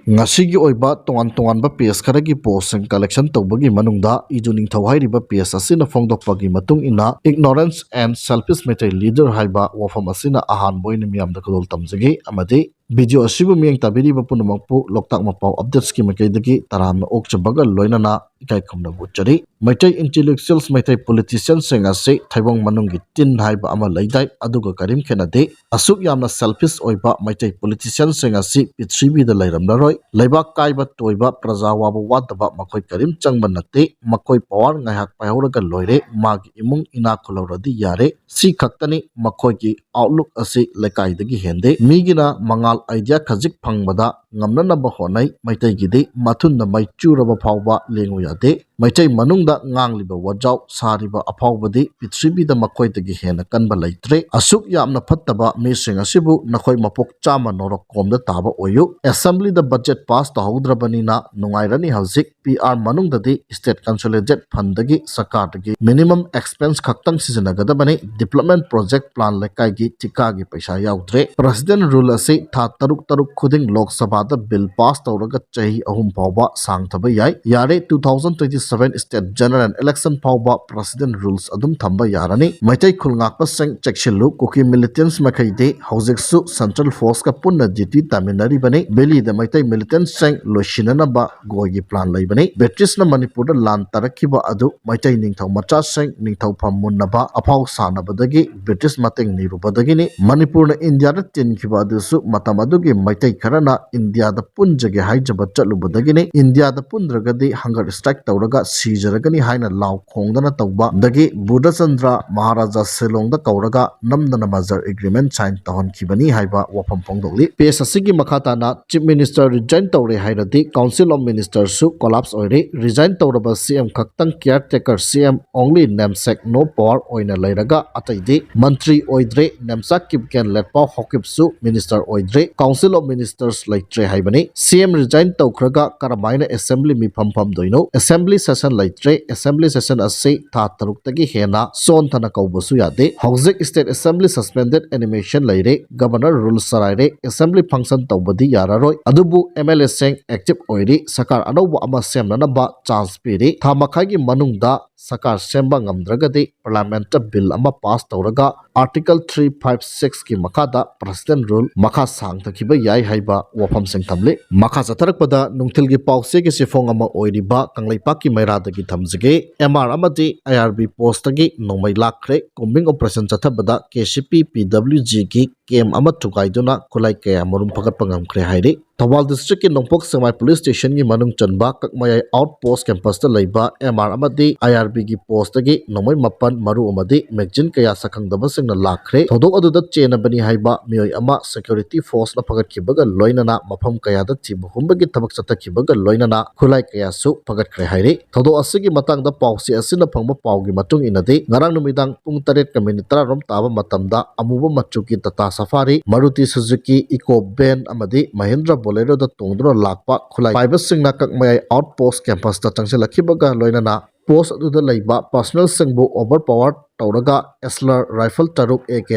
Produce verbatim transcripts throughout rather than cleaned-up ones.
ꯉꯁꯤꯒꯤ ꯑꯣꯏꯕ ꯇꯣꯉꯥꯟ ꯇꯣꯉꯥꯟꯕ ꯄꯦꯖ ꯈꯔꯒꯤ ꯄꯣꯁꯁꯤꯡ ꯀꯂꯦꯛꯁꯟ ꯇꯧꯕꯒꯤ ꯃꯅꯨꯡꯗ ꯏꯗꯨ ꯅꯤꯡꯊꯧ ꯍꯥꯏꯔꯤꯕ ꯄꯦꯖ ꯑꯁꯤꯅ ꯐꯣꯡꯗꯣꯛꯄꯒꯤ ꯃꯇꯨꯡ ꯏꯟꯅ, "Ignorance and Selfish Meitei Leader" ꯍꯥꯏꯕ ꯋꯥꯐꯝ ꯑꯁꯤꯅ ꯑꯍꯥꯟꯕ ꯑꯣꯏꯅ ꯃꯤꯌꯥꯝꯗ ꯈꯨꯗꯣꯜ ꯇꯝꯖꯒꯦ꯫ ꯑꯃꯗꯤ ꯚꯤꯗꯤꯑꯣ ꯑꯁꯤꯕꯨ ꯃꯤꯠꯌꯦꯡ ꯇꯥꯕꯤꯔꯤꯕ ꯄꯨꯝꯅꯃꯛꯄꯨ ꯂꯣꯛꯇꯥꯛ ꯃꯄꯥꯎ ꯑꯞꯗꯦꯠꯁꯀꯤ ꯃꯥꯏꯀꯩꯗꯒꯤ ꯇꯔꯥꯝꯅ ꯑꯣꯛꯆꯕꯒ ꯂꯣꯏꯅꯅ ꯏꯀꯥꯏ ꯈꯨꯝꯅꯕ ꯎꯠꯆꯔꯤ꯫ ꯃꯩꯇꯩ intellectuals, ꯃꯩꯇꯩ ꯄꯣꯂꯤꯇꯤꯁꯤꯌꯟꯁꯤꯡ ꯑꯁꯤ ꯊꯩꯕꯣꯡ ꯃꯅꯨꯡꯒꯤ ꯇꯤꯟ ꯍꯥꯏꯕ ꯑꯃ ꯂꯩꯗꯥꯏ, ꯑꯗꯨꯒ ꯀꯔꯤꯝ ꯈꯦꯠꯅꯗꯦ꯫ ꯑꯁꯨꯛ ꯌꯥꯝꯅ ꯁꯦꯜꯐꯤꯁ ꯑꯣꯏꯕ ꯃꯩꯇꯩ ꯄꯣꯂꯤꯇꯤꯁꯤꯌꯟꯁꯤꯡ ꯑꯁꯤ ꯄ꯭ꯔꯤꯊꯤꯕꯤꯗ ꯂꯩꯔꯝꯂꯔꯣꯏ꯫ ꯂꯩꯕꯥꯛ ꯀꯥꯏꯕ ꯇꯣꯏꯕ, ꯄ꯭ꯔꯖꯥ ꯋꯥꯕ ꯋꯥꯗꯕ ꯃꯈꯣꯏ ꯀꯔꯤꯝ ꯆꯪꯕ ꯅꯠꯇꯦ꯫ ꯃꯈꯣꯏ ꯄꯋꯥꯔ ꯉꯥꯏꯍꯥꯛ ꯄꯥꯏꯍꯧꯔꯒ ꯂꯣꯏꯔꯦ, ꯃꯥꯒꯤ ꯏꯃꯨꯡ ꯏꯅꯥꯛ ꯈꯨꯜꯍꯧꯔꯗꯤ ꯌꯥꯔꯦ꯫ ꯁꯤ ꯈꯛꯇꯅꯤ ꯃꯈꯣꯏꯒꯤ ꯑꯥꯎꯠꯂꯨꯛ ꯑꯁꯤ꯫ ꯂꯩꯀꯥꯏꯗꯒꯤ ꯍꯦꯟꯗꯦ꯫ ꯃꯤꯒꯤꯅ ꯃꯉꯥꯜ ꯑꯥꯏꯗꯤꯌꯥ ꯈꯖꯤꯛ ꯐꯪꯕꯗ ꯉꯝꯅꯅꯕ ꯍꯣꯠꯅꯩ꯫ ꯃꯩꯇꯩꯒꯤꯗꯤ ꯃꯊꯨꯟꯗ ꯃꯩ ꯆꯨꯔꯕ ꯐꯥꯎꯕ ꯂꯦꯡꯉꯨ ꯌꯥꯗꯦ꯫ ꯃꯩꯇꯩ ꯃꯅꯨꯡꯗ ꯉꯥꯡꯂꯤꯕ ꯋꯥꯖꯥꯎ ꯁꯥꯔꯤꯕ ꯑꯐꯥꯎꯕꯗꯤ ꯄ꯭ꯔꯤꯊꯤꯕꯤꯗ ꯃꯈꯣꯏꯗꯒꯤ ꯍꯦꯟꯅ ꯀꯟꯕ ꯂꯩꯇ꯭ꯔꯦ꯫ ꯑꯁꯨꯛ ꯌꯥꯝꯅ ꯐꯠꯇꯕ ꯃꯤꯁꯤꯡ ꯑꯁꯤꯕꯨ ꯅꯈꯣꯏ ꯃꯄꯣꯛ ꯆꯥꯝꯃ ꯅꯣꯔꯣꯛ ꯀꯣꯝꯗ ꯇꯥꯕ ꯑꯣꯏꯌꯨ꯫ ꯑꯦꯁꯦꯝꯕ꯭ꯂꯤꯗ ꯕꯖꯦꯠ ꯄꯥꯁ ꯇꯧꯍꯧꯗ꯭ꯔꯕꯅꯤꯅ ꯅꯨꯡꯉꯥꯏꯔꯅꯤ ꯍꯧꯖꯤꯛ꯫ ꯄꯤ ꯑꯥꯔ ꯃꯅꯨꯡꯗꯗꯤ ꯁ꯭ꯇꯦꯠ ꯀꯟꯁꯣꯂꯤꯗꯦꯠ ꯐꯟꯗꯒꯤ ꯁꯔꯀꯥꯔꯗꯒꯤ ꯃꯤꯅꯤꯃꯝ ꯑꯦꯛꯁꯄꯦꯟꯁ ꯈꯛꯇꯪ ꯁꯤꯖꯤꯟꯅꯒꯗꯕꯅꯤ꯫ ꯗꯤꯕ꯭ꯂꯞꯃꯦꯟ ꯄ꯭ꯔꯣꯖꯦꯛ ꯄ꯭ꯂꯥꯟ ꯂꯩꯀꯥꯏꯒꯤ ꯊꯤꯀꯥꯒꯤ ꯄꯩꯁꯥ ꯌꯥꯎꯗ꯭ꯔꯦ꯫ ꯄ꯭ꯔꯁꯤꯗꯦꯟ ꯔꯨꯜ ꯑꯁꯤ ꯊꯥ ꯇꯔꯨꯛ ꯇꯔꯨꯛ ꯈꯨꯗꯤꯡ ꯂꯣꯛ ꯁꯚꯥꯗ ꯕꯤꯜ ꯄꯥꯁ ꯇꯧꯔꯒ ꯆꯍꯤ ꯑꯍꯨꯝ ꯐꯥꯎꯕ ꯁꯥꯡꯊꯕ ꯌꯥꯏ꯫ ꯌꯥꯔꯦ, two thousand twenty seven state general election ꯐꯥꯎꯕ ꯄ꯭ꯔꯁꯤꯗꯦꯟ ꯔꯨꯜꯁ ꯑꯗꯨꯝ ꯊꯝꯕ ꯌꯥꯔꯅꯤ꯫ ꯃꯩꯇꯩ ꯈꯨꯜ ꯉꯥꯛꯄꯁꯤꯡ ꯆꯦꯛꯁꯤꯜꯂꯨ, ꯀꯨꯀꯤ ꯃꯤꯂꯤꯇꯦꯟꯁ ꯃꯈꯩꯗꯤ ꯍꯧꯖꯤꯛꯁꯨ ꯁꯦꯟꯇ꯭ꯔꯦꯜ ꯐꯣꯔꯁꯀ ꯄꯨꯟꯅ ꯗ꯭ꯌꯨꯇꯤ ꯇꯥꯃꯤꯟꯅꯔꯤꯕꯅꯤ꯫ ꯚꯦꯂꯤꯗ ꯃꯩꯇꯩ ꯃꯤꯂꯤꯇꯦꯟꯁꯁꯤꯡ ꯂꯣꯏꯁꯤꯟꯅꯅꯕ ꯒꯣꯏꯒꯤ ꯄ꯭ꯂꯥꯟ ꯂꯩꯕꯅꯤ꯫ ꯕ꯭ꯔꯤꯇꯤꯁꯅ ꯃꯅꯤꯄꯨꯔꯗ ꯂꯥꯟ ꯇꯥꯔꯛꯈꯤꯕ ꯑꯗꯨ ꯃꯩꯇꯩ ꯅꯤꯡꯊꯧ ꯃꯆꯥꯁꯤꯡ ꯅꯤꯡꯊꯧ ꯐꯝ ꯃꯨꯟꯅꯕ ꯑꯐꯥꯎ ꯁꯥꯟꯅꯕꯗꯒꯤ ꯕ꯭ꯔꯤꯇꯤꯁ ꯃꯇꯦꯡ ꯅꯤꯔꯨꯕꯗꯒꯤꯅꯤ꯫ ꯃꯅꯤꯄꯨꯔꯅ ꯏꯟꯗꯤꯌꯥꯗ ꯇꯤꯟꯈꯤꯕ ꯑꯗꯨꯁꯨ ꯃꯇꯝ ꯑꯗꯨꯒꯤ ꯃꯩꯇꯩ ꯈꯔꯅ ꯏꯟꯗꯤꯌꯥꯗ ꯄꯨꯟꯖꯒꯦ ꯍꯥꯏꯖꯕ ꯆꯠꯂꯨꯕꯗꯒꯤꯅꯤ꯫ ꯏꯟꯗꯤꯌꯥꯗ ꯄꯨꯟꯗ꯭ꯔꯒꯗꯤ ꯍꯪꯒꯔ ꯁ꯭ꯇ꯭ꯔꯥꯏꯛ ꯇꯧꯔꯒ ꯁꯤꯖꯔꯒꯅꯤ ꯍꯥꯏꯅ ꯂꯥꯎ ꯈꯣꯡꯗꯅ ꯇꯧꯕꯗꯒꯤ ꯕꯨꯙꯆꯟꯗ꯭ꯔ ꯃꯍꯥꯔꯥꯖꯥ ꯁꯤꯂꯣꯡꯗ ꯀꯧꯔꯒ ꯅꯝꯗꯅ ꯃꯔꯖꯔ ꯑꯦꯒ꯭ꯔꯤꯃꯦꯟ ꯁꯥꯏꯟ ꯇꯧꯍꯟꯈꯤꯕꯅꯤ ꯍꯥꯏꯕ ꯋꯥꯐꯝ ꯐꯣꯡꯗꯣꯛꯂꯤ꯫ ꯄꯦꯖ ꯑꯁꯤꯒꯤ ꯃꯈꯥ ꯇꯥꯅ, ꯆꯤꯐ ꯃꯤꯅꯤꯁꯇꯔ ꯔꯤꯖꯥꯏꯟ ꯇꯧꯔꯦ ꯍꯥꯏꯔꯗꯤ ꯀꯥꯎꯟꯁꯤꯜ ꯑꯣꯐ ꯃꯤꯅꯤꯁꯇꯔꯁꯨ ꯀꯣꯂꯥꯞꯁ ꯑꯣꯏꯔꯦ꯫ ꯔꯤꯖꯥꯏꯟ ꯇꯧꯔꯕ ꯁꯤ ꯑꯦꯝ ꯈꯛꯇꯪ ꯀꯤꯌꯥꯔ ꯇꯦꯀꯔ ꯁꯤ ꯑꯦꯝ ꯑꯣꯡꯂꯤ ꯅꯦꯝꯁꯦꯛ ꯅꯣ ꯄꯋꯥꯔ ꯑꯣꯏꯅ ꯂꯩꯔꯒ ꯑꯇꯩꯗꯤ ꯃꯟꯇ꯭ꯔꯤ ꯑꯣꯏꯗ꯭ꯔꯦ꯫ ꯅꯦꯝꯆꯥ ꯀꯤꯞꯒꯦꯟ ꯂꯦꯠꯄꯥꯎ ꯍꯣꯀꯤꯞꯁꯨ ꯃꯤꯅꯤꯁꯇꯔ ꯑꯣꯏꯗ꯭ꯔꯦ꯫ ꯀꯥꯎꯟꯁꯤꯜ ꯑꯣꯐ ꯃꯤꯅꯤꯁꯇꯔꯁ ꯂꯩꯇ꯭ꯔꯦ ꯍꯥꯏꯕꯅꯤ꯫ ꯁꯤ ꯑꯦꯝ ꯔꯤꯖꯥꯏꯟ ꯇꯧꯈ꯭ꯔꯒ ꯀꯔꯝꯍꯥꯏꯅ ꯑꯦꯁꯦꯝꯕ꯭ꯂꯤ ꯃꯤꯐꯝ ꯐꯝꯗꯣꯏꯅꯣ? ꯑꯦꯁꯦꯝꯕ꯭ꯂꯤ session ꯂꯩꯇ꯭ꯔꯦ꯫ Assembly session ꯑꯁꯤ ꯊꯥ ꯇꯔꯨꯛꯇꯒꯤ ꯍꯦꯟꯅ ꯁꯣꯟꯊꯅ ꯀꯧꯕꯁꯨ ꯌꯥꯗꯦ꯫ ꯍꯧꯖꯤꯛ State Assembly suspended animation ꯂꯩꯔꯦ꯫ Governor rule ꯆꯔꯥꯏꯔꯦ꯫ Assembly function ꯇꯧꯕꯗꯤ ꯌꯥꯔꯔꯣꯏ꯫ ꯑꯗꯨꯕꯨ MLA ꯁꯤꯡ active ꯑꯣꯏꯔꯤ꯫ ꯁꯔꯀꯥꯔ ꯑꯅꯧꯕ ꯑꯃ ꯁꯦꯝꯅꯅꯕ chance ꯄꯤꯔꯤ꯫ ꯊꯥ ꯃꯈꯥꯏꯒꯤ ꯃꯅꯨꯡꯗ ꯁꯔꯀꯥꯔ ꯁꯦꯝꯕ ꯉꯝꯗ꯭ꯔꯒꯗꯤ Parliament ꯇ bill ꯑꯃ pass ꯇꯧꯔꯒ Article three five six ꯀꯤ ꯃꯈꯥꯗ President rule ꯃꯈꯥ ꯁꯥꯡꯊꯈꯤꯕ ꯌꯥꯏ ꯍꯥꯏꯕ ꯋꯥꯐꯝꯁꯤꯡ ꯊꯝꯂꯤ꯫ ꯃꯈꯥ ꯆꯠꯊꯔꯛꯄꯗ ꯅꯨꯡꯊꯤꯜꯒꯤ ꯄꯥꯎꯆꯦꯒꯤ ꯆꯦꯐꯣꯡ ꯑꯃ ꯑꯣꯏꯔꯤꯕ ꯀꯪꯂꯩꯄꯥꯛꯀꯤ ꯃꯩꯔꯥꯗꯒꯤ ꯊꯝꯖꯒꯦ꯫ MR ꯑꯃꯗꯤ IRB post ꯇꯒꯤ ꯅꯣꯡꯃꯩ ꯂꯥꯛꯈ꯭ꯔꯦ꯫ Combing operation ꯆꯠꯊꯕꯗ KCP PWG ꯒꯤ camp ꯑꯃ ꯊꯨꯒꯥꯏꯗꯨꯅ ꯈꯨꯠꯂꯥꯏ ꯀꯌꯥ ꯃꯔꯨꯝ ꯐꯒꯠꯄ ꯉꯝꯈ꯭ꯔꯦ ꯍꯥꯏꯔꯤ꯫ ꯊꯧꯕꯥꯜ district ꯀꯤ ꯅꯣꯡꯄꯣꯛ ꯁꯦꯛꯃꯥꯏ police station ꯒꯤ ꯃꯅꯨꯡ ꯆꯟꯕ ꯀꯛꯃꯌꯥꯏ outpost campus ꯇ ꯂꯩꯕ MR ꯑꯃꯗꯤ IRB ꯒꯤ post ꯇꯒꯤ ꯅꯣꯡꯃꯩ ꯃꯥꯄꯟ, ꯃꯔꯨ ꯑꯃꯗꯤ magazine ꯀꯌꯥ ꯁꯛꯈꯪꯗꯕꯁꯤꯡꯅ ꯂꯥꯛꯈ꯭ꯔꯦ꯫ ꯊꯧꯗꯣꯛ ꯑꯗꯨꯗ ꯆꯦꯟꯅꯕꯅꯤ ꯍꯥꯏꯕ ꯃꯤꯑꯣꯏ ꯑꯃ security force ꯅ ꯐꯒꯠꯈꯤꯕꯒ ꯂꯣꯏꯅꯅ ꯃꯐꯝ ꯀꯌꯥꯗ ꯊꯤꯕ ꯍꯨꯝꯕꯒꯤ ꯊꯕꯛ ꯆꯠꯊꯈꯤꯕꯒ ꯂꯣꯏꯅꯅ ꯈꯨꯠꯂꯥꯏ ꯀꯌꯥꯁꯨ ꯐꯒꯠꯈ꯭ꯔꯦ ꯍꯥꯏꯔꯤ꯫ ꯊꯧꯗꯣꯛ ꯑꯁꯤꯒꯤ ꯃꯇꯥꯡꯗ ꯄꯥꯎꯆꯦ ꯑꯁꯤꯅ ꯐꯪꯕ ꯄꯥꯎꯒꯤ ꯃꯇꯨꯡ ꯏꯟꯅꯗꯤ, ꯉꯔꯥꯡ ꯅꯨꯃꯤꯗꯥꯡ ꯄꯨꯡ ꯇꯔꯦꯠꯀ minute ꯇꯔꯥꯔꯣꯝ ꯇꯥꯕ ꯃꯇꯝꯗ ꯑꯃꯨꯕ ꯃꯆꯨꯒꯤ Tata Safari, Maruti Suzuki Eeco van ꯑꯃꯗꯤ Mahindra Bolero ꯗ ꯇꯣꯡꯗꯨꯅ ꯂꯥꯛꯄ ꯈꯨꯠꯂꯥꯏ ꯄꯥꯏꯕꯁꯤꯡꯅ ꯀꯛꯃꯌꯥꯏ outpost campus ꯇ ꯆꯪꯁꯤꯜꯂꯛꯈꯤꯕꯒ ꯂꯣꯏꯅꯅ post ꯑꯗꯨꯗ ꯂꯩꯕ personnel ꯁꯤꯡꯕꯨ overpower ꯇꯧꯔꯒ Slur rifle ꯇꯔꯨꯛ, AK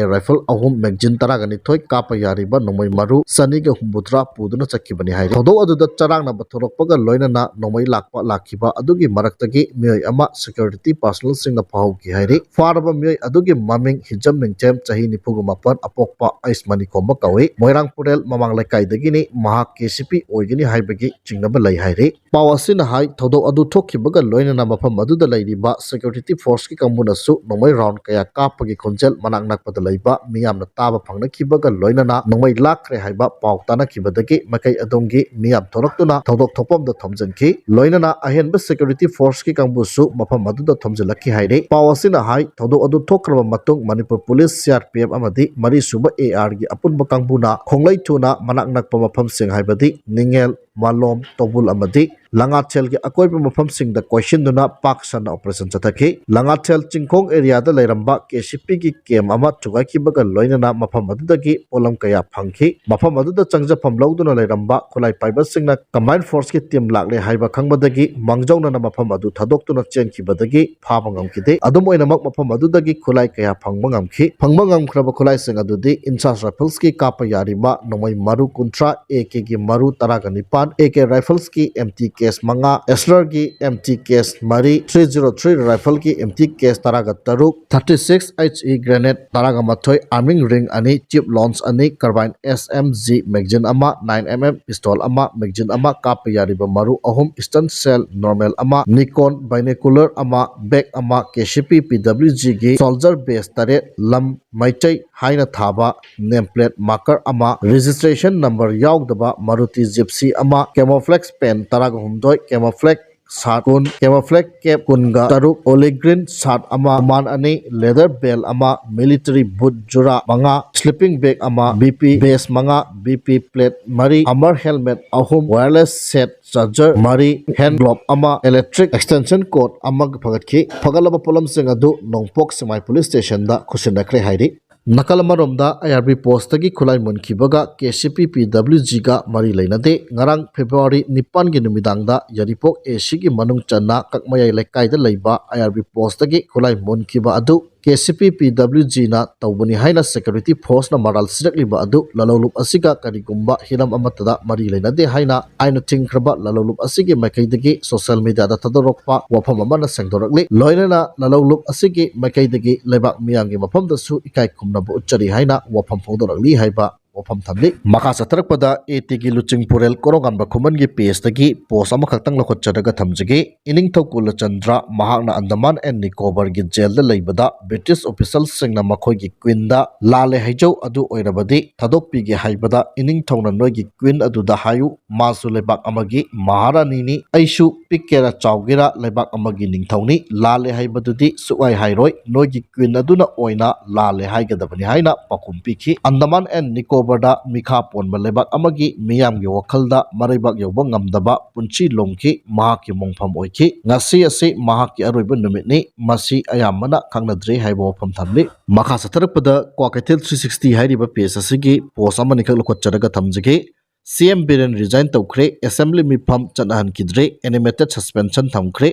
rifle ꯑꯍꯨꯝ, magazine ꯇꯔꯥꯒ ꯅꯤꯊꯣꯏ ꯀꯥꯞꯄ ꯌꯥꯔꯤꯕ ꯅꯣꯡꯃꯩ ꯃꯔꯨ ꯆꯅꯤꯒ ꯍꯨꯝꯐꯨꯇꯔꯥ ꯄꯨꯗꯨꯅ ꯆꯠꯈꯤꯕꯅꯤ ꯍꯥꯏꯔꯤ꯫ ꯊꯧꯗꯣꯛ ꯑꯗꯨꯗ ꯆꯔꯥꯡꯅꯕ ꯊꯣꯛꯂꯛꯄꯒ ꯂꯣꯏꯅꯅ ꯅꯣꯡꯃꯩ ꯂꯥꯛꯄ ꯂꯥꯛꯈꯤꯕ ꯑꯗꯨꯒꯤ ꯃꯔꯛꯇꯒꯤ ꯃꯤꯑꯣꯏ ꯑꯃ security personnel ꯁꯤꯡꯅ ꯐꯥꯍꯧꯈꯤ ꯍꯥꯏꯔꯤ꯫ ꯐꯥꯔꯕ ꯃꯤꯑꯣꯏ ꯑꯗꯨꯒꯤ ꯃꯃꯤꯡ ꯍꯤꯖꯝ ꯅꯤꯡꯊꯦꯝ, ꯆꯍꯤ ꯅꯤꯐꯨꯒ ꯃꯥꯄꯟ, ꯑꯄꯣꯛꯄ ꯑꯩꯁ ꯃꯅꯤꯈꯣꯝꯕ ꯀꯧꯏ꯫ ꯃꯣꯏꯔꯥꯡ ꯄꯨꯔꯦꯜ ꯃꯃꯥꯡ ꯂꯩꯀꯥꯏꯗꯒꯤꯅꯤ꯫ ꯃꯍꯥꯛ KCP ꯑꯣꯏꯒꯅꯤ ꯍꯥꯏꯕꯒꯤ ꯆꯤꯡꯅꯕ ꯂꯩ ꯍꯥꯏꯔꯤ꯫ ꯄꯥꯎ ꯑꯁꯤꯅ ꯍꯥꯏ, ꯊꯧꯗꯣꯛ ꯑꯗꯨ ꯊꯣꯛꯈꯤꯕꯒ ꯂꯣꯏꯅꯅ ꯃꯐꯝ ꯑꯗꯨꯗ ꯂꯩꯔꯤꯕ security force ꯀꯤ ꯀꯥꯡꯕꯨꯅꯁꯨ ꯅꯣꯡꯃꯩ round ꯀꯌꯥ ꯀꯥꯞꯄꯒꯤ ꯈꯣꯟꯖꯦꯜ ꯃꯅꯥꯛ ꯅꯛꯄꯗ ꯂꯩꯕ ꯃꯤꯌꯥꯝꯅ ꯇꯥꯕ ꯐꯪꯅꯈꯤꯕꯒ ꯂꯣꯏꯅꯅ ꯅꯣꯡꯃꯩ ꯂꯥꯛꯈ꯭ꯔꯦ ꯍꯥꯏꯕ ꯄꯥꯎ ꯇꯥꯅꯈꯤꯕꯗꯒꯤ ꯃꯥꯏꯀꯩ ꯑꯗꯣꯝꯒꯤ ꯃꯤꯌꯥꯝ ꯊꯣꯔꯛꯇꯨꯅ ꯊꯧꯗꯣꯛ ꯊꯣꯛꯐꯝꯗ ꯊꯣꯝꯖꯤꯟꯈꯤ꯫ ꯂꯣꯏꯅꯅ ꯑꯍꯦꯟꯕ security force ꯀꯤ ꯀꯥꯡꯕꯨꯁꯨ ꯃꯐꯝ ꯑꯗꯨꯗ ꯊꯣꯝꯖꯤꯜꯂꯛꯈꯤ ꯍꯥꯏꯔꯤ꯫ ꯄꯥꯎ ꯑꯁꯤꯅ ꯍꯥꯏ, ꯊꯧꯗꯣꯛ ꯑꯗꯨ ꯊꯣꯛꯈ꯭ꯔꯕ ꯃꯇꯨꯡ ꯃꯅꯤꯄꯨꯔ ꯄꯨꯂꯤꯁ, CRPF ꯑꯃꯗꯤ ꯃꯔꯤꯁꯨꯕ AR ꯒꯤ ꯑꯄꯨꯟꯕ ꯀꯥꯡꯕꯨꯅ ꯈꯣꯡꯂꯩ ꯊꯨꯅ ꯃꯅꯥꯛ ꯅꯛꯄ ꯃꯐꯝꯁꯤꯡ ꯍꯥꯏꯕꯗꯤ ꯅꯤꯡꯉꯦꯜ, ꯃꯥꯂꯣꯝ, ꯇꯧꯕꯨꯜ ꯑꯃꯗꯤ ꯂꯉꯥꯊꯦꯜꯒꯤ ꯑꯀꯣꯏꯕ ꯃꯐꯝꯁꯤꯡꯗ ꯀꯣꯏꯁꯤꯟꯗꯨꯅ ꯄꯥꯛ ꯁꯟꯅ operation ꯆꯠꯊꯈꯤ꯫ ꯂꯉꯥꯊꯦꯜ ꯆꯤꯡꯈꯣꯡ area ꯗ ꯂꯩꯔꯝꯕ K C P ꯒꯤ camp ꯑꯃ ꯊꯨꯒꯥꯏꯈꯤꯕꯒ ꯂꯣꯏꯅꯅ ꯃꯐꯝ ꯑꯗꯨꯗꯒꯤ ꯄꯣꯠꯂꯝ ꯀꯌꯥ ꯐꯪꯈꯤ꯫ ꯃꯐꯝ ꯑꯗꯨꯗ ꯆꯪꯖꯐꯝ ꯂꯧꯗꯨꯅ ꯂꯩꯔꯝꯕ ꯈꯨꯠꯂꯥꯏ ꯄꯥꯏꯕꯁꯤꯡꯅ combined force ꯀꯤ team ꯂꯥꯛꯂꯦ ꯍꯥꯏꯕ ꯈꯪꯕꯗꯒꯤ ꯃꯥꯡꯖꯧꯅꯅ ꯃꯐꯝ ꯑꯗꯨ ꯊꯥꯗꯣꯛꯇꯨꯅ ꯆꯦꯟꯈꯤꯕꯗꯒꯤ ꯐꯥꯕ ꯉꯝꯈꯤꯗꯦ꯫ ꯑꯗꯨꯝ ꯑꯣꯏꯅꯃꯛ, ꯃꯐꯝ ꯑꯗꯨꯗꯒꯤ ꯈꯨꯠꯂꯥꯏ ꯀꯌꯥ ꯐꯪꯕ ꯉꯝꯈꯤ꯫ ꯐꯪꯕ ꯉꯝꯈ꯭ꯔꯕ ꯈꯨꯠꯂꯥꯏꯁꯤꯡ ꯑꯗꯨꯗꯤ INSAS Rifles ꯀꯤ ꯀꯥꯞꯄ ꯌꯥꯔꯤꯕ ꯅꯣꯡꯃꯩ ꯃꯔꯨ ꯀꯨꯟꯊ꯭ꯔꯥ, A K ꯒꯤ ꯃꯔꯨ ꯇꯔꯥꯒ ꯅꯤꯄꯥꯟ, A K Rifles ꯀꯤ empty case ꯃꯉꯥ, Astra ꯒꯤ empty case ꯃꯔꯤ, three zero three Rifle ꯒꯤ empty case ꯇꯔꯥꯒ ꯇꯔꯨꯛ, thirty six H E grenade ꯇꯔꯥꯒ ꯃꯥꯊꯣꯏ, arming ring ꯑꯅꯤ, tube launch ꯑꯅꯤ, carbine S M G magazine ꯑꯃ, nine M M pistol ꯑꯃ, magazine ꯑꯃ, ꯀꯥꯞꯄ ꯌꯥꯔꯤꯕ ꯃꯔꯨ ꯑꯍꯨꯝ, stun shell normal ꯑꯃ, Nikon binocular ꯑꯃ, bag ꯑꯃ, K C P P W G ꯒꯤ soldier badge ꯇꯔꯦꯠ, ꯂꯝ ꯃꯩꯇꯩ ꯍꯥꯏꯅ ꯊꯥꯕ name plate marker ꯑꯃ, registration number ꯌꯥꯎꯗꯕ Maruti Gypsy ꯑꯃ, camouflage pant ꯇꯔꯥꯒ ꯍꯨꯝꯗꯣꯏ, camouflage shirt ꯀꯨꯟ, camouflage cap ꯀꯨꯟꯒ ꯇꯔꯨꯛ, olive green shirt ꯑꯃ, ꯃꯥꯟ ꯑꯅꯤ, leather belt ꯑꯃ, military boot ꯖꯨꯔꯥ ꯃꯉꯥ, sleeping bag ꯑꯃ, B P vest ꯃꯉꯥ, B P plate ꯃꯔꯤ, armor helmet ꯑꯍꯨꯝ, wireless set charger ꯃꯔꯤ, hand glove ꯑꯃ, electric extension cord ꯑꯃ ꯐꯒꯠꯈꯤ꯫ ꯐꯒꯠꯂꯕ ꯄꯣꯠꯂꯝꯁꯤꯡ ꯑꯗꯨ ꯅꯣꯡꯄꯣꯛ ꯁꯦꯛꯃꯥꯏ police station ꯗ ꯈꯨꯠꯁꯤꯟꯅꯈ꯭ꯔꯦ ꯍꯥꯏꯔꯤ꯫ ꯅꯥꯀꯜ ꯑꯃꯔꯣꯝꯗ, I R B post ꯇꯒꯤ ꯈꯨꯠꯂꯥꯏ ꯃꯨꯟꯈꯤꯕꯒ K C P P W G ꯒ ꯃꯔꯤ ꯂꯩꯅꯗꯦ꯫ ꯉꯔꯥꯡ February ꯅꯤꯄꯥꯟꯒꯤ ꯅꯨꯃꯤꯗꯥꯡꯗ ꯌꯥꯏꯔꯤꯄꯣꯛ A C ꯒꯤ ꯃꯅꯨꯡ ꯆꯟꯅ ꯀꯛꯃꯌꯥꯏ ꯂꯩꯀꯥꯏꯗ ꯂꯩꯕ I R B post ꯇꯒꯤ ꯈꯨꯠꯂꯥꯏ ꯃꯨꯟꯈꯤꯕ ꯑꯗꯨ K C P P W G ꯅ ꯇꯧꯕꯅꯤ ꯍꯥꯏꯅ security force ꯅ ꯃꯔꯥꯜ ꯁꯤꯔꯛꯂꯤꯕ ꯑꯗꯨ ꯂꯥꯂꯧꯂꯨꯞ ꯑꯁꯤꯒ ꯀꯔꯤꯒꯨꯝꯕ ꯍꯤꯔꯝ ꯑꯃꯠꯇꯗ ꯃꯔꯤ ꯂꯩꯅꯗꯦ ꯍꯥꯏꯅ ꯑꯥꯏꯟꯅ ꯊꯤꯡꯈ꯭ꯔꯕ ꯂꯥꯂꯧꯂꯨꯞ ꯑꯁꯤꯒꯤ ꯃꯥꯏꯀꯩꯗꯒꯤ social media ꯗ ꯊꯥꯗꯣꯔꯛꯄ ꯋꯥꯐꯝ ꯑꯃꯅ ꯁꯦꯡꯗꯣꯔꯛꯂꯤ꯫ ꯂꯣꯏꯅꯅ ꯂꯥꯂꯧꯂꯨꯞ ꯑꯁꯤꯒꯤ ꯃꯥꯏꯀꯩꯗꯒꯤ ꯂꯩꯕꯥꯛ ꯃꯤꯌꯥꯝꯒꯤ ꯃꯐꯝꯗꯁꯨ ꯏꯀꯥꯏ ꯈꯨꯝꯅꯕ ꯎꯠꯆꯔꯤ ꯍꯥꯏꯅ ꯋꯥꯐꯝ ꯐꯣꯡꯗꯣꯔꯛꯂꯤ ꯍꯥꯏꯕ ꯋꯥꯐꯝ ꯊꯝꯂꯤ꯫ ꯃꯈꯥ ꯆꯠꯊꯔꯛꯄꯗ, A T ꯒꯤ ꯂꯨꯆꯤꯡꯄꯨꯔꯦꯜ ꯀꯣꯔꯧꯉꯥꯟꯕ ꯈꯨꯃꯟꯒꯤ page ꯇꯒꯤ post ꯑꯃꯈꯛꯇꯪ ꯂꯧꯈꯠꯆꯔꯒ ꯊꯝꯖꯒꯦ꯫ ꯏꯅꯤꯡꯊꯧ ꯀꯨꯂꯆꯟꯗ꯭ꯔ ꯃꯍꯥꯛꯅ ꯑꯟꯗꯃꯥꯟ and ꯅꯤꯀꯣꯕꯔꯒꯤ jail ꯗ ꯂꯩꯕꯗ British official ꯁꯤꯡꯅ ꯃꯈꯣꯏꯒꯤ queen ꯗ "ꯂꯥꯜꯂꯦ ꯍꯥꯏꯖꯧ, ꯑꯗꯨ ꯑꯣꯏꯔꯕꯗꯤ ꯊꯥꯗꯣꯛꯄꯤꯒꯦ" ꯍꯥꯏꯕꯗ, ꯏꯅꯤꯡꯊꯧꯅ "ꯅꯣꯏꯒꯤ queen ꯑꯗꯨꯗ ꯍꯥꯏꯌꯨ, ꯃꯥꯁꯨ ꯂꯩꯕꯥꯛ ꯑꯃꯒꯤ ꯃꯍꯥꯔꯥꯅꯤꯅꯤ, ꯑꯩꯁꯨ ꯄꯤꯛꯀꯦꯔꯥ ꯆꯥꯎꯒꯦꯔꯥ ꯂꯩꯕꯥꯛ ꯑꯃꯒꯤ ꯅꯤꯡꯊꯧꯅꯤ, ꯂꯥꯜꯂꯦ ꯍꯥꯏꯕꯗꯨꯗꯤ ꯁꯨꯛꯍꯥꯏ ꯍꯥꯏꯔꯣꯏ, ꯅꯣꯏꯒꯤ queen ꯑꯗꯨꯅ ꯑꯣꯏꯅ ꯂꯥꯜꯂꯦ ꯍꯥꯏꯒꯗꯕꯅꯤ" ꯍꯥꯏꯅ ꯄꯥꯎꯈꯨꯝ ꯄꯤꯈꯤ꯫ ꯑꯟꯗꯃꯥꯟ and ꯅꯤꯀꯣꯕꯔ ꯈꯨꯕꯔꯗ ꯃꯤꯈꯥ ꯄꯣꯟꯕ ꯂꯩꯕꯥꯛ ꯑꯃꯒꯤ ꯃꯤꯌꯥꯝꯒꯤ ꯋꯥꯈꯜꯗ ꯃꯔꯩꯕꯥꯛ ꯌꯧꯕ ꯉꯝꯗꯕ ꯄꯨꯟꯁꯤ ꯂꯣꯝꯈꯤ꯫ ꯃꯍꯥꯛꯀꯤ ꯃꯣꯡꯐꯝ ꯑꯣꯏꯈꯤ꯫ ꯉꯁꯤ ꯑꯁꯤ ꯃꯍꯥꯛꯀꯤ ꯑꯔꯣꯏꯕ ꯅꯨꯃꯤꯠꯅꯤ꯫ ꯃꯁꯤ ꯑꯌꯥꯝꯕꯅ ꯈꯪꯅꯗ꯭ꯔꯤ ꯍꯥꯏꯕ ꯋꯥꯐꯝ ꯊꯝꯂꯤ꯫ ꯃꯈꯥ ꯆꯠꯊꯔꯛꯄꯗ ꯀ꯭ꯋꯥꯀꯩꯊꯦꯜ three sixty ꯍꯥꯏꯔꯤꯕ page ꯑꯁꯤꯒꯤ post ꯑꯃꯅꯤꯈꯛ ꯂꯧꯈꯠꯆꯔꯒ ꯊꯝꯖꯒꯦ꯫ C M ꯕꯤꯔꯦꯟ resign ꯇꯧꯈ꯭ꯔꯦ꯫ Assembly ꯃꯤꯐꯝ ꯆꯠꯅꯍꯟꯈꯤꯗ꯭ꯔꯦ꯫ Animated suspension ꯊꯝꯈ꯭ꯔꯦ꯫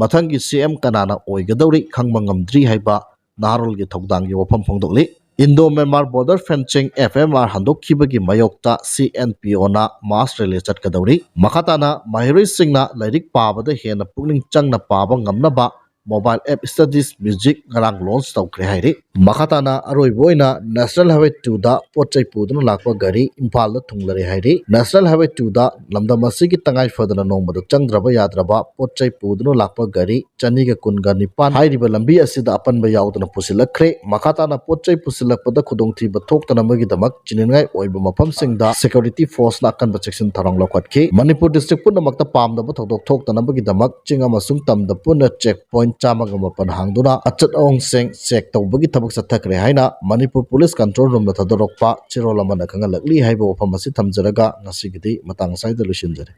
ꯃꯊꯪꯒꯤ C M ꯀꯅꯥꯅ ꯑꯣꯏꯒꯗꯧꯔꯤ ꯈꯪꯕ ꯉꯝꯗ꯭ꯔꯤ ꯍꯥꯏꯕ ꯅꯍꯥꯔꯣꯜꯒꯤ ꯊꯧꯗꯥꯡꯒꯤ ꯋꯥꯐꯝ ꯐꯣꯡꯗꯣꯛꯂꯤ꯫ Indo Myanmar Border Fencing, F M R, ꯍꯟꯗꯣꯛꯈꯤꯕꯒꯤ ꯃꯥꯌꯣꯛꯇ C N P O ꯅ mass rally ꯆꯠꯀꯗꯧꯔꯤ꯫ ꯃꯈꯥ ꯇꯥꯅ ꯃꯍꯩꯔꯣꯏꯁꯤꯡꯅ ꯂꯥꯏꯔꯤꯛ ꯄꯥꯕꯗ ꯍꯦꯟꯅ ꯄꯨꯛꯅꯤꯡ ꯆꯪꯅ ꯄꯥꯕ ꯉꯝꯅꯕ mobile app, studies, music ꯉꯔꯥꯡ launch ꯇꯧꯈ꯭ꯔꯦ ꯍꯥꯏꯔꯤ꯫ ꯃꯈꯥ ꯇꯥꯅ ꯑꯔꯣꯏꯕ ꯑꯣꯏꯅ National Highway two ꯗ ꯄꯣꯠ ꯆꯩ ꯄꯨꯗꯨꯅ ꯂꯥꯛꯄ ꯒꯥꯔꯤ ꯏꯝꯐꯥꯜꯗ ꯊꯨꯡꯂꯔꯦ ꯍꯥꯏꯔꯤ꯫ National Highway two ꯗ ꯂꯝꯗꯝ ꯑꯁꯤꯒꯤ ꯇꯉꯥꯏ ꯐꯗꯅ ꯅꯣꯡꯃꯗ ꯆꯪꯗ꯭ꯔꯕ ꯌꯥꯗ꯭ꯔꯕ ꯄꯣꯠ ꯆꯩ ꯄꯨꯗꯨꯅ ꯂꯥꯛꯄ ꯒꯥꯔꯤ ꯆꯅꯤꯒ ꯀꯨꯟꯒ ꯅꯤꯄꯥꯟ ꯍꯥꯏꯔꯤꯕ ꯂꯝꯕꯤ ꯑꯁꯤꯗ ꯑꯄꯟꯕ ꯌꯥꯎꯗꯅ ꯄꯨꯁꯤꯜꯂꯛꯈ꯭ꯔꯦ꯫ ꯃꯈꯥ ꯇꯥꯅ ꯄꯣꯠ ꯆꯩ ꯄꯨꯁꯤꯜꯂꯛꯄꯗ ꯈꯨꯗꯣꯡꯊꯤꯕ ꯊꯣꯛꯇꯅꯕꯒꯤꯗꯃꯛ ꯆꯤꯅꯤꯡꯉꯥꯏ ꯑꯣꯏꯕ ꯃꯐꯝꯁꯤꯡꯗ security force ꯅ ꯑꯀꯟꯕ ꯆꯦꯛꯁꯤꯟ ꯊꯧꯔꯥꯡ ꯂꯧꯈꯠꯈꯤ꯫ ꯃꯅꯤꯄꯨꯔ district ꯄꯨꯝꯅꯃꯛꯇ ꯄꯥꯝꯗꯕ ꯊꯧꯗꯣꯛ ꯊꯣꯛꯇꯅꯕꯒꯤꯗꯃꯛ ꯆꯤꯡ ꯑꯃꯁꯨꯡ ꯇꯝꯗ ꯄꯨꯟꯅ check point ꯆꯥꯝꯃꯒ ꯃꯥꯄꯟ ꯍꯥꯡꯗꯨꯅ ꯑꯆꯠ ꯑꯋꯣꯡꯁꯤꯡ check ꯇꯧꯕꯒꯤ ꯊꯕꯛ ꯆꯠꯊꯈ꯭ꯔꯦ ꯍꯥꯏꯅ ꯃꯅꯤꯄꯨꯔ police control room ꯗ ꯊꯥꯗꯣꯔꯛꯄ ꯆꯦꯔꯣꯜ ꯑꯃꯅ ꯈꯪꯍꯜꯂꯛꯂꯤ ꯍꯥꯏꯕ ꯋꯥꯐꯝ ꯑꯁꯤ ꯊꯝꯖꯔꯒ ꯉꯁꯤꯒꯤꯗꯤ ꯃꯇꯥꯡ ꯑꯁ꯭ꯋꯥꯏꯗ ꯂꯣꯏꯁꯤꯟꯖꯔꯦ꯫